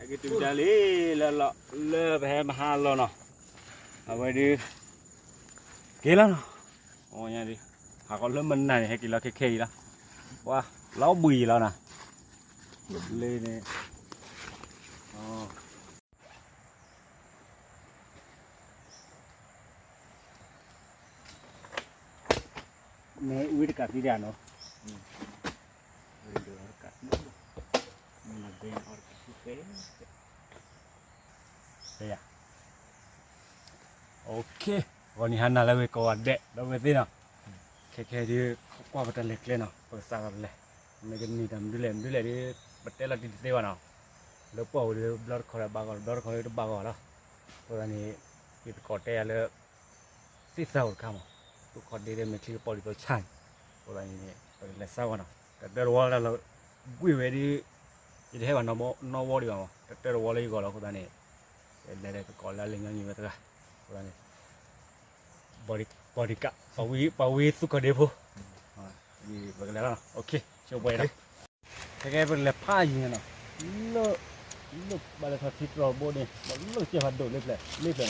က့ၤတုၤဒၣ်လံ လၢလီၤ လၢပဟဲမဟါလီၤနီၤ, အဝဲဒုး က့ၤလီၤနီၤ, အဝဲညါဒုး ဟးဃီလၢမနၤန့ၣ် ဟဲက့ၤလီၤခဲခဲအံၤလီၤ, ပှၤလီၤဘှံးလီၤနီၤ, လၢန့ၣ် မ့ၢ်ဝံတကးသံဒၣ်နီၤ, ဝံတကးသံ, မ့ၢ်နဘဲအီတကးသံ, ယ, ဂီၤနံၤဟါနၤလၢဝ့ၤကိးဂၤဒဲး ဒီပုၢ်ဝဲၢ်သ့ၣ်နီၤ, ခဲခဲဒုး ကွၢ်ပတၢ်လဲၤကျဲနီၤ, ပကစးထီၣ်လဲၤ, မ့ၢ်ကနံၤတၢ်မနုၤလဲၣ်မနုၤလဲၣ်ဒုး ပတဲလီၤတံၢ်တသ့ဘၣ်နီၤ, လၢပှၢ်ပူၤဒုး ဘျီတခီဒီးဘၣ်ဂီၢ် ဘျီတခီဒီးတဘၣ်ဂီၢ်လီၤ, အဃိသတးန့ၣ် ယသကိးတဲယၤလၢ သ့ၣ်သၢအိၣ်တခါမး, သူၣ်ခီၣ်ဒ့ဒီးမဲာ်ချံကပီၤဒ်သိးဆၣ်န့ၣ်, အဃိသတးန့ၣ် ပကလဲၤစးဝဲနီၤ, တၢ်တၢၢ်တဝီလၢလီၤကွံာ်ဝဲဒုး, ယတဟဲဘၣ်နီၢ်ဝီဒံးဘၣ်မး, တၢ်တၢၢ်တဝီလၢယဂီၢ်လီၤ, အဃိသတးန့ၣ် လဲၤလဲၤသကိးလၢအလၢညီနုၢ်ဝဲတဂၤ, အဃိသတးန့ၣ် ပီၢ်ဒံကၣ်, ပှၤဝံသူၣ်ခီၣ်ဒ့ဖိ, ပကလဲၤလီၤနီၤ, ဆိပှဲၤလီၤ, ခဲကဲပကလဲၤဖးယံၤန့ၣ်နီၤ, လၢ လၢဘၣ်လဲၤထီၣ်ထံတြီၤဘိန့ၣ် ဘၣ်လၢကစၢၢ်ဖးဒိၣ်လၢပျၢၤ လၢပျၢၤနီၤ,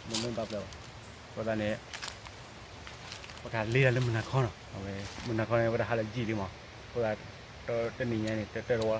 မ့ၢ်လၢဘၣ်ပျၢၤဘၣ်, အဃိသတးန့ၣ် ပကဟးလ့တၢ်လၢမုၢ်နၤခီနီၤ, အဝဲ မုၢ်နၤခီန့ၣ် ပတဟးလၢယံာ်လံမး, အဃိသတး တနံၤညါန့ၣ် တၢ်တၢၢ်တဝီလီၤ,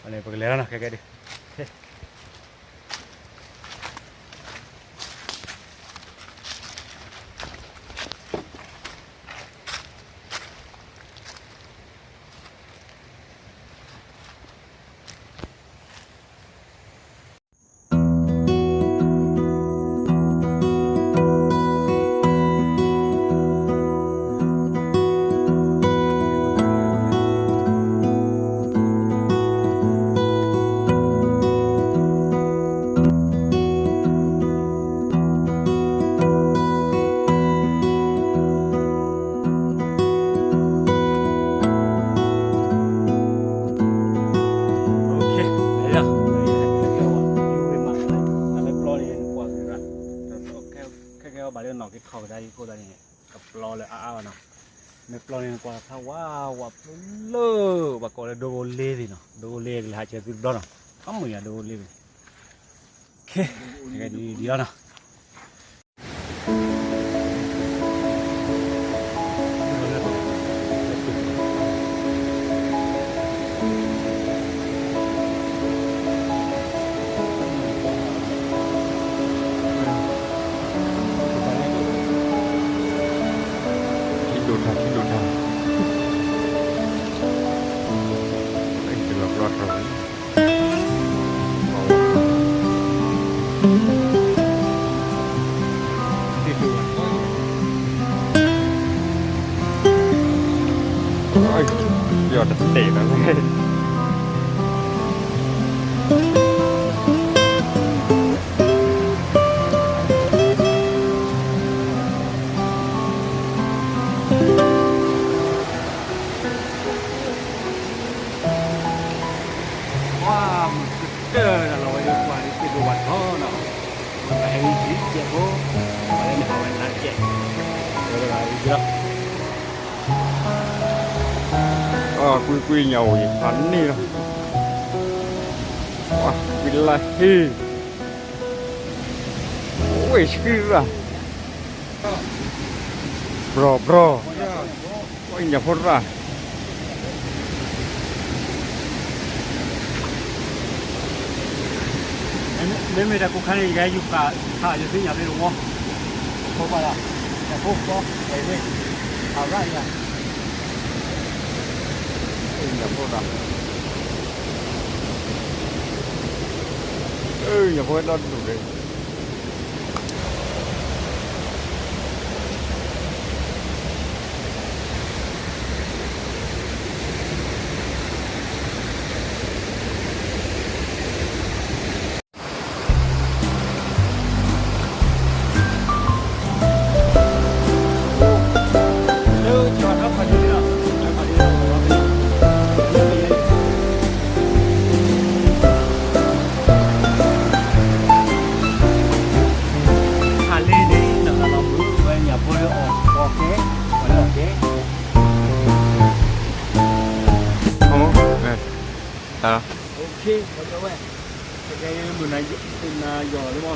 အန့ၣ် ပကလဲၤလီၤနီၤ ခဲကဲဒုး ခဲကဲအီၤဘၣ်လၢနီၢ်က့ၤထီၣ်ကဒါအံၤအဃိသတးန့ၣ် ကပျီလၢအါအါဘၣ်နီၤ, မ့ၢ်ပျီန့ၣ် နကွၢ်ဖးဝးဝးဖျိလၢ ပှၤကိးလၢဒိဂိၤလ့သ့ၣ်နီၤ, ဒိဂိၤလ့ကလဲၤဟးဆၢသုတဘျီနီၤ, အမုၢ်ယၤဒိဂိၤလ့သ့ၣ်, ခဲ, ခဲကဲဒ်အံၤဒ်အံၤလီၤနီၤ. ထံဒိၣ်ထါ ထံဒိၣ်ထါ, တလီၤပျီထီၣ်ဝဲ ယီၤတတဲာ်လီၤ. ပှၤမုၢ်ကတၢၢ်တၢ်လီၤဝဲဒၣ်ပှၤဒ်သ့ၣ်ဒိၣ်ဝၣ်ထီနီၤ, ပှၤဟဲအံၤဒ်ကဲးဖိ, ပှၤလၢန့ၣ်ဟးဝဲနါကဲး, ဒီးဒီးဒီး ကွံကွံညါအိၣ်ယဖးန့ၣ်လီၤ, ကွံလၢဟ့ၣ်, ဝ့ၢ်ဆှံရၣ်, ဘြီၣ်ဘြီၣ်, ကွံညါဖိရၣ် မ့မ့ၢ်တၢ်ကိၢ်ခါန့ၣ် ယကယူၤဃာ် ယူၤဃာ်ယသ့ၣ်ညါဖဲတဝီ, ဖိပၢ်လီၤ, တၢ်ဖိဃီ ဝဲသ့ၣ်, အရၣ်ယၤ, ညၣ်ဖိတၢ်, ညၣ်ဖိဝဲဒီဒူၣ်န့ၣ် မုၢ်နၤယီၤလီၤလံမီၢ်နီၤ, မုၢ်နၤယကဘၣ်လီၤ, အဃိသတးန့ၣ် ပတၢ်လီၢ်တၢ်ကျဲနီၤ ပပိာ်အီၤလၢထံကျိယီယီယီ, ပမ့ၢ်ထံၣ်အီၤဒံးဒီး ပဖီၣ်ဒံး ပကလဲၤဖီၣ်အီၤလၢပှၢ်ပူၤ, ပလဲၤဖီၣ်လၢပှၢ်ပူၤနီၤ, မ့ၢ်ပှၤဟးလ့တၢ်, ဟးလ့တၢ်အီၤ ပဝဲပှၤမ့ၢ်ကတိၤတၢ်မနုၤလဲၣ်နီၤ, အဃိသတးန့ၣ် ခဲကဲကစးအီၤလံနီၤ, တိတိတိပတဲလီၤတံၢ်သ့ဘၣ်, နာ်က့ဒီး တၢ်လၢပှၢ်ပူၤန့ၣ် တၢ်မ့ၢ်ညီန့ၣ်ညီလီၤနီၤ, အဃိသတးန့ၣ် ပကလဲၤလီၤနီၤ. ခါသုးခီၣ်ဒ့လီၤ, သုးခီၣ်ဒ့လၢပှၤဃုလံ. လၢ လၢ လၢ လၢ လၢ လၢ လၢ လၢအမံၤဘၣ် လၢအမံၤဘၣ် လၢ လၢ လၢ တဒုလံနီၤ တဒုလံ တဒုလံ တဒုလံနီၤ ဝီစးလီၤတီ ဟးလီၤဟးလီၤတဲတဲလီၤနီၤ ပကဒုလီၤတဲလီၤနီၤ ပှၤသုး မၤတၢ်လီၤ အပျံၤမုၢ်ဝဲန့ၣ် တသ့အဘူးလီၤလံ လံဖျါ ဝဲ အါ လီၤတဲာ်လံ လံ လံ လံ လံ အမဲာ် အမဲာ် အမဲာ် အမဲာ် အမဲာ် တက့ၤလီၤလီၤ လၢထံကျိ ဝဲဖးန့ၢ် တမ့ၢ် ဖိကျိဒီး ဝ့ၢ်ကနၣ်မ့ၢ်ဒ် ဖးန့ၢ် ဖးန့ၢ် ဖးန့ၢ် ဖးန့ၢ် ဖးန့ၢ် လၢ လၢပှၤထီၣ်ထီၣ်အံၤနီၤ လၢပှၤလီၤထီၣ်ဒီး ပှၤကဒုလံနီၤ ပပၢၤလံ လၢန့ၣ် ပဆဲးလဲၤလံမး တနံၤညါပှၤကဒီနၤလီၤ ဟဲက့ၤလၢမုၢ်ဝါလီၤ ဝဲဒၣ်န့ၣ် ဟဲကွၢ်နီၤ ဟဲက့ၤလၢအီၣ်မ့ၤအီၣ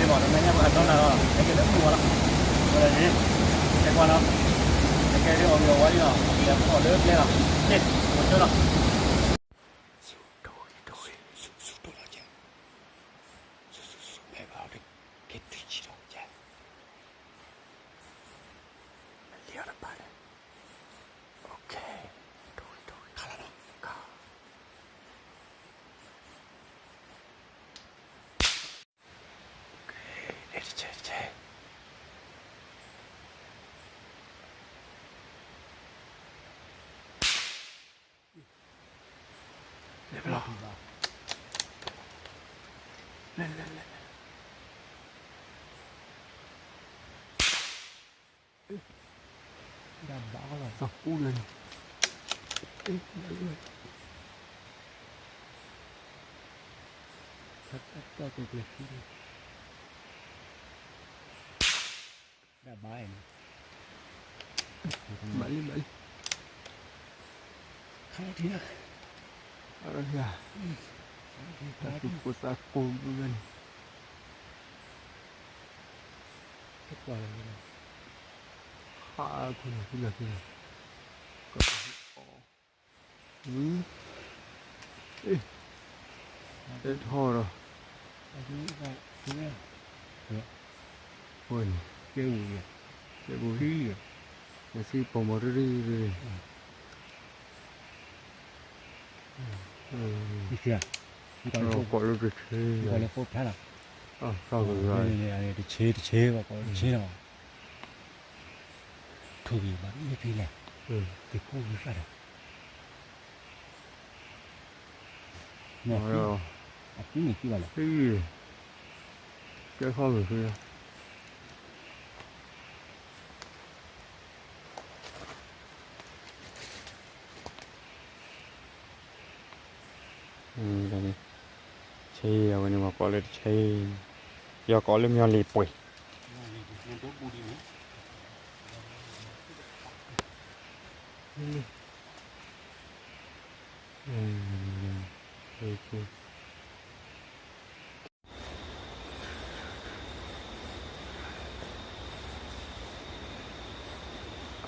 ်ဝါလံနီၤ လဲၤဖီၣ်လၢကျဲလီၤ က့ၤ ပှၤကၢနီၤ ဆူၣ်ထီၣ်ဂ့ၤထီၣ်ဂ့ၤ ဆူၣ်ဆူၣ်ထီၣ်လီၤ ဆူၣ်ဆူၣ်ဆူၣ် ဖဲဘၣ်အီၤ က့ၤတုၤဆံးလီၤ မ့ၢ်လံအီၤတပၤန့ၣ် OK ထီၣ်ဂ့ၤထီၣ်ဂ့ၤ ခါလီၤနီၤ ခါ တကဲတကဲ ဘၣ် လဲၣ်လဲၣ်လဲၣ် ဒၣ်ဘၣ်လီၤ သီကူလၢန့ၣ် အ့ ဒၣ်လၢ တၢ်တၢ်ကျဲၤခံ ဒၣ်ဘၣ်အံၤန့ၣ် ဘၣ်လံ ဘၣ်လံ ခါထံၣ်လၢ ခါထံၣ် တၢ်သူၣ်ကိၢ်သးကိၢ်ဘၣ်န့ၣ် တကွၢ်လၢ ခါခူလၢ ခူလၢ ခူလၢ က ဝံၤ အ့ တဲထီၣ်ဒီး ဝဲန့ၣ် ကဲဝံၤ ကဲဝံၤ ကဲဝံၤ နစံးပိာ်မီၤတရံးရံး ကိးလၢတဆ့ ကိးလၢဖိဖျါလီၤ တဆ့ တဆ့ ကိးလၢတဆ့လီၤ ထိၣ်ဂံၢ်ဘၣ်အံၤဖဲလဲၣ် သ့ၣ်ခိၣ်ဂံၢ်သၣ်ဒီး အပူၤန့ၣ်သံဘၣ်လဲၣ် ကဲခီမုၢ်ဖဲ ဆ့အဝဲန့ၣ် ပှၤကိးလၢတဆ့ ပယီၤကိးလၢမျီၤလ့ၤပှဲၤ တဆ့ တဆ့ က့ၤဃ့ထီၣ် က့ၤဃ့ထီၣ် အိ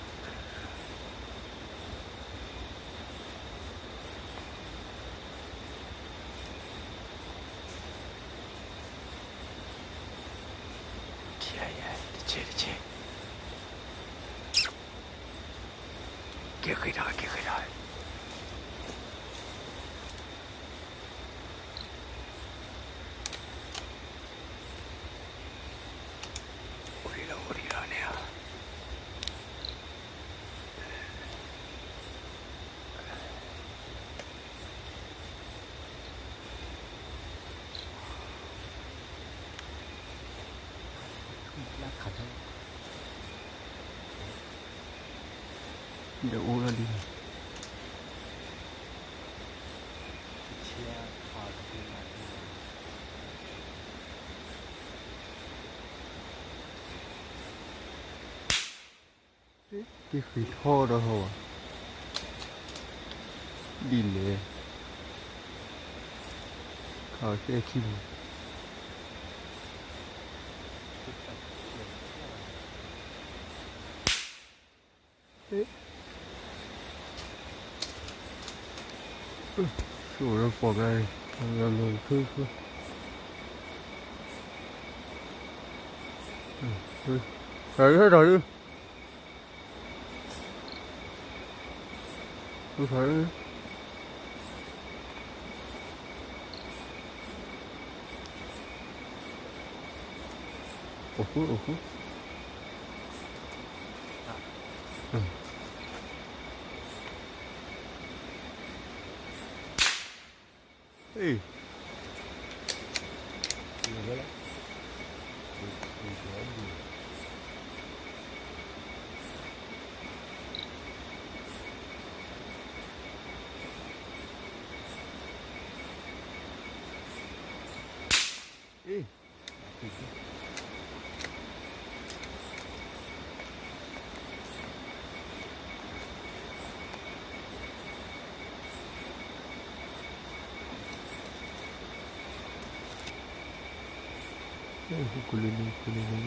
ၣ်ဒံးလီၤ အိၣ်ဒံးလီၤန့ၣ် လၢခးထီၣ် ဒီးအိၣ်လီၤဒ်န့ၣ် က့ၤဃ့ထီၣ်ဒီးဟီဘၣ် ဒ်လဲၣ် ခးအီၤကဲခံပူၤ ဆိၣ်လၢပှၤကါ လၢလၢဖုဖု ဖဲလၢဒီး ဖုဖု အိၣ်ဃူ အိၣ်ဃူ အ့ အ့ ကူလ့န့ၣ် ကူလ့န့ၣ် လ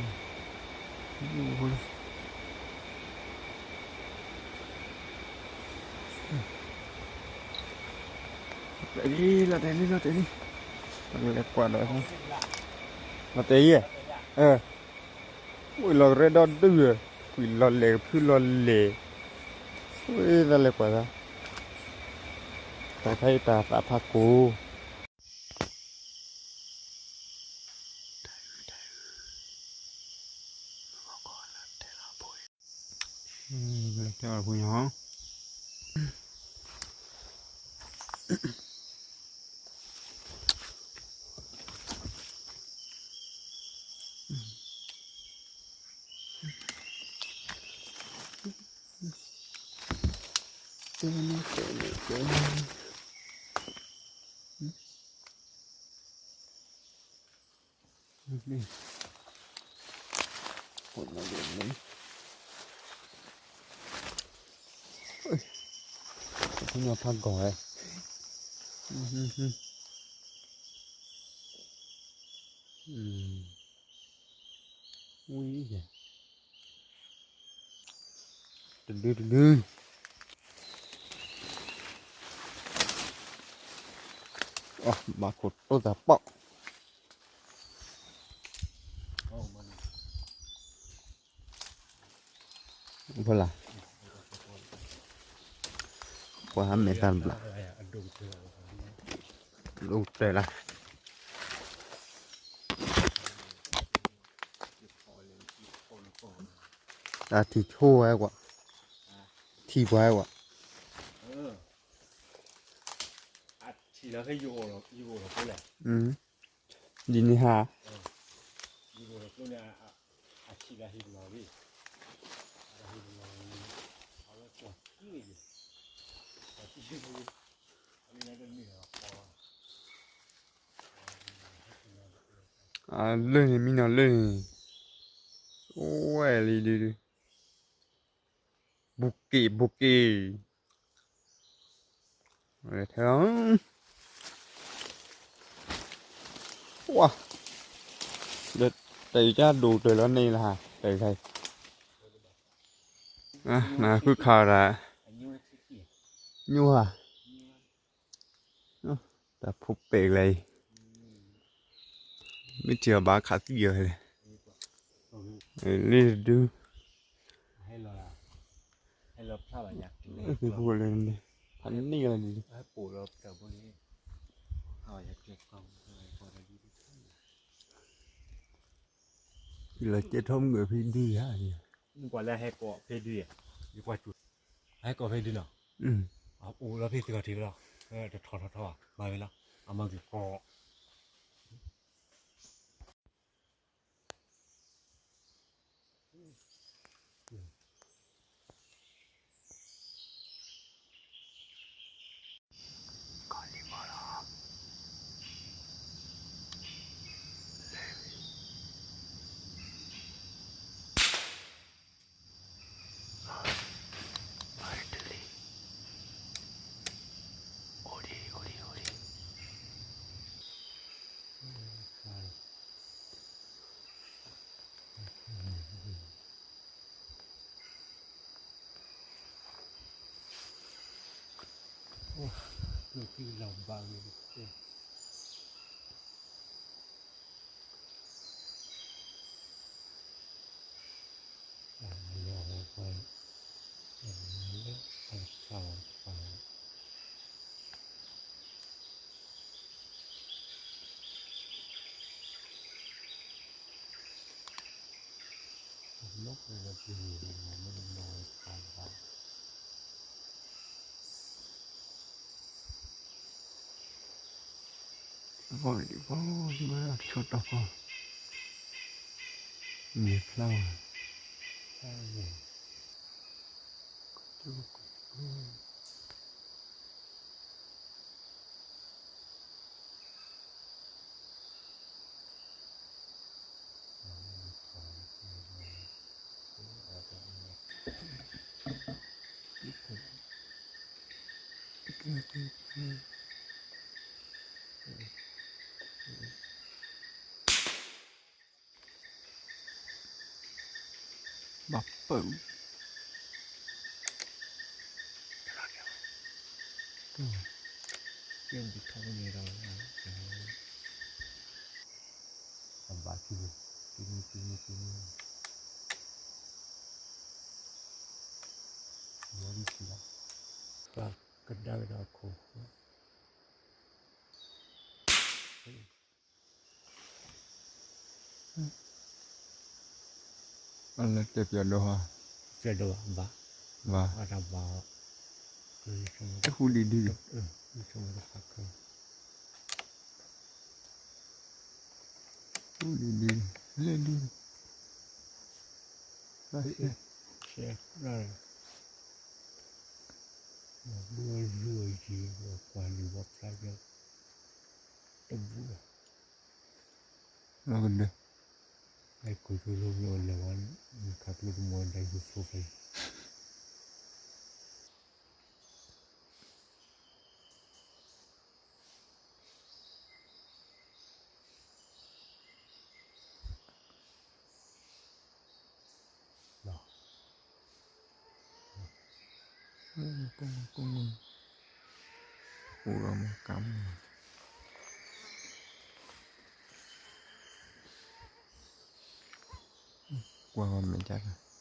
ီၤတဲာ်လံ လီၤတဲာ်လံ လီၤတဲာ်လံ တၢ်ကလဲၤကွၢ်ဒီး လီၤတဲာ်ယဲၢ် အၢ ဝံၤလီၤကရဲဒီဒုၣ် ကွံာ်လီၤလဲၤကဖုလီၤလဲၤ ဝံၤတၢ်လဲၤကွၢ်သး တၢ်ခါအံၤတၢ်သးဖးကိၢ် တဲအီၤဖိညီ ဟီ တဲအီၤဖိညီ ဟီ တဲအီၤဖိညီ ဟီ ဖးဂီၤဝဲ, ဝံၤယဲ, တဒုတဒု, ဘၣ်ခိၣ်တိၢ်သးပီၣ်, ဖဲလၢ်, ပှၤဟးမဲာ်သၣ်တဘျီ, ဒိၣ်တဲာ်လၢ တၢ်ထံၣ်ဆိဝဲကွၢ်, ထံၣ်ပှၤကွၢ်, ဒ်န့ၣ်ဟါ, လၢၢ်န့ၣ် မံနီၤလၢၢ်န့ၣ်, အိၣ်ဝဲလံဒုဒု, ဘူးက့ၣ်ဘူးက့ၣ်, ထဲလီၤ, ဝါ, ဒီးတၢ်အံၤကၢ်ဒိၣ်တၢ်လီၤန့ၣ်လၢဟါ, တၢ်အံၤ, နဃုခးဒၣ်, ညိဟါ, တၢ်ဖိပဲာ်ကလဲၤအံၤ, မ့ၢ်ထံၣ်အီၤဘၣ်ခးသံၣ်အီၤလဲၣ်, လ့ၣ်တဒု, ဖးန့ၢ်လီၤဒု, လၢကဲထီၣ်မုၢ်ဖဲဒုယါ, ကွၢ်လၢဟဲကိးဖဲဒုယါ, ဟဲကိးဖဲဒုနီၤ, အိၣ်လီၤဖဲသ့ၣ်ခီၣ်ထံးလီၤ, တထီၣ်ထီၣ်ထီၣ်ဘၣ်, မၤဝဲလီၤ, အမၤက့ၤကိး ဂီၢ်လံၤဘီမ့ၢ်ဆိတီၢ်ကီၢ်, မ့ၢ်ဖျါဝဲ, ဘၣ်ပၢၢ်, အဘၣ်ကံၢ်, ကံၢ်, ကံၢ်, ကံၢ်, ဝံၤလံ, ကဒါက့ၤဒီးအခိၣ်, အလၢတဲပျီဒိၣ်ဟါ, ပျီဒိၣ်ဘၣ်, ဘၣ်, တၢ်ဘၣ်, တဟူးဒံးဒု, ဟူးဒံးဒု, လဲၤဒု, ဘၣ်ဆဲး, ဆဲး, ဘၣ်ဘၣ်ယံၤ ကွၢ်လံာ်ဘီဖျါကၠီ တဘူၣ်လီၤ, မ့ၢ်ကဒၢ, အဲၣ်ခိၣ်ကၠိလိမ့ၢ်အိၣ်လဲၤဝဲ ခးကျိတမူဒၣ်ယူၤဖိဖဲအံၤ ကွၢ်ဝဲမဲာ်ကၢ်လီၤ.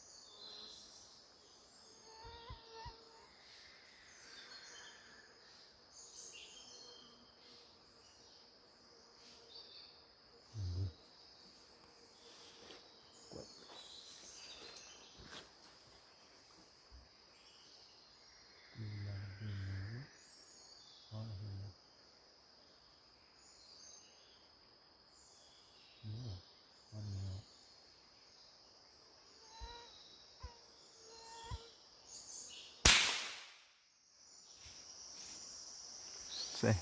စဲး,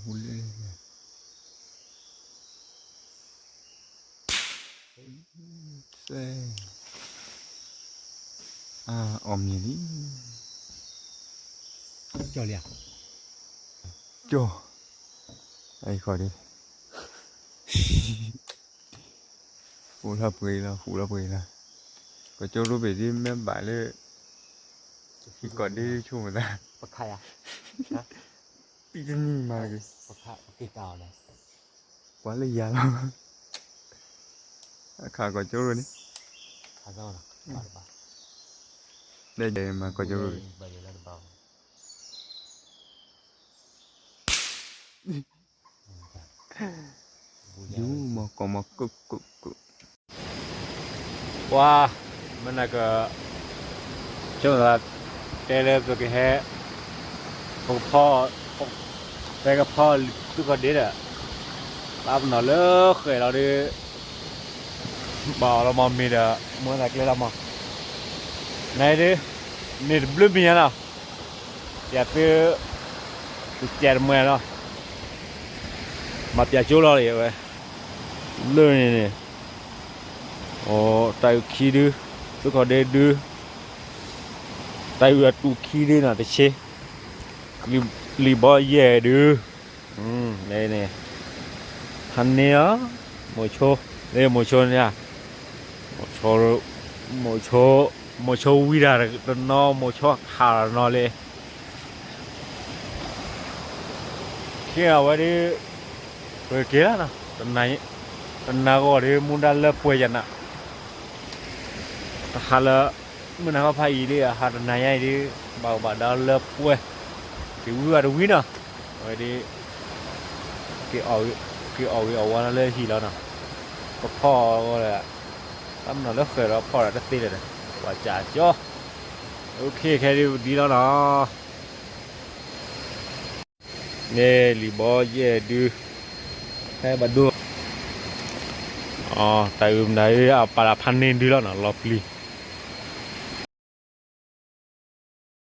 ဟူလၢ စဲး, အါ အီၣ်မ့ၤလံ, ကၠီၣ်လံဧါ, ကၠီၣ်, အံၤခီဒ် ဟူလီၤပှ့ၤလီၤ ဟူလီၤပှ့ၤလီၤ, ကီၢ်ကၠိရိဘ့ၣ်ဒ်မ့ၢ်ဘၣ်လၢ ဟံၣ်ကီၢ်ဒ်ဆိကမိၣ်သး, ပခးယၤ, ပံတနံၣ်မၤတဂ့ၤ, ပခးပက့ၤကးအီၤလဲၣ်, ကွၢ်လၢယၤလီၤ, အခးကီၢ်ကၠိရိန့ၣ်, ခးသီလီၤ, ဘၣ်တဘၣ်, လၢယမၤကီၢ်ကၠိရိန့ၣ် ယူမီၢ်ကီၢ်မီၢ်ကုၢ်ကုၢ်ကုၢ်, ပှၤ, မ့ၢ်နက, ဆိကမိၣ်သး, တဲလၢပကဟဲ, ပကဖီ, ပကဖီလံာ်သုးခီၣ်ဒ့ဒီး, ဘၣ်ပနီၣ်လၢဃဲၤလီၤဒီး, ဘၣ်အီၤလီၤမီၢ်မ့ၢ်ဒီး မ့ၢ်သးကျဲလီၤမီၢ်, နဒ်, မ့ၢ်တဘျုးမံၤညါလီၤ, ပျးသု, တစဲးတမှဲလီၤ, မၤပျးကၠိလီၤလံဝဲ, လၢန့ၣ်န့ၣ်, အိၣ် တၢ်အုၣ်ခံဒု, သုးခီၣ်ဒ့ဒု, တၢ်အုၣ်အတူၢ်ခံဒုနီၤတဆ့, လံာ်ဘီယဲၢ်ဒု, န့ၣ်, ဖးန့ၢ်အီၤ, မိၤဆိ, လၢမိၤဆိန့ၣ်, မိၤဆိ, မိၤဆိ, မိၤဆိဝံတၢ်တနီၤ မိၤဆိခးတနီၤလံ ခ့အဝဲဒ်, ပက့ၤလီၤနီၤ, တနၤဂီၢ်ဒီး မူဒါလၢပှဲၤယၤနၤ, တဟးလၢ, မုၢ်နၤခီဖးအံၤဒ် အဟးတနၤညါအံၤဒ်, ဘၣ်ကဘၣ်ဒါလၢပှဲၤ, က့ၤဝံဘၣ်တဝံနီၤ, အဝဲဒ်, က့ၤအီၣ်ဂ့ၤအီၣ်ဝါလၢဟံၣ်လီၤနီၤ, ကဖီအီၤဒီး, တၢ်မနီၤလၢဃဲၤဒီးဖီဒီးတသ့လၢၤဒီး, ပှၤကၠးကၠီ, အိၣ်ခ့ခဲဒ်ဒ်လီၤနီၤ. န့ၣ်လံာ်ဘီယဲၢ်ဒု, ဟဲဘၣ်ဒိ, တၢ်အုၣ်မနုၤအပာ်လၢဖးန့ၢ်ဒုလီၤနီၤ လီၤပျံၤ,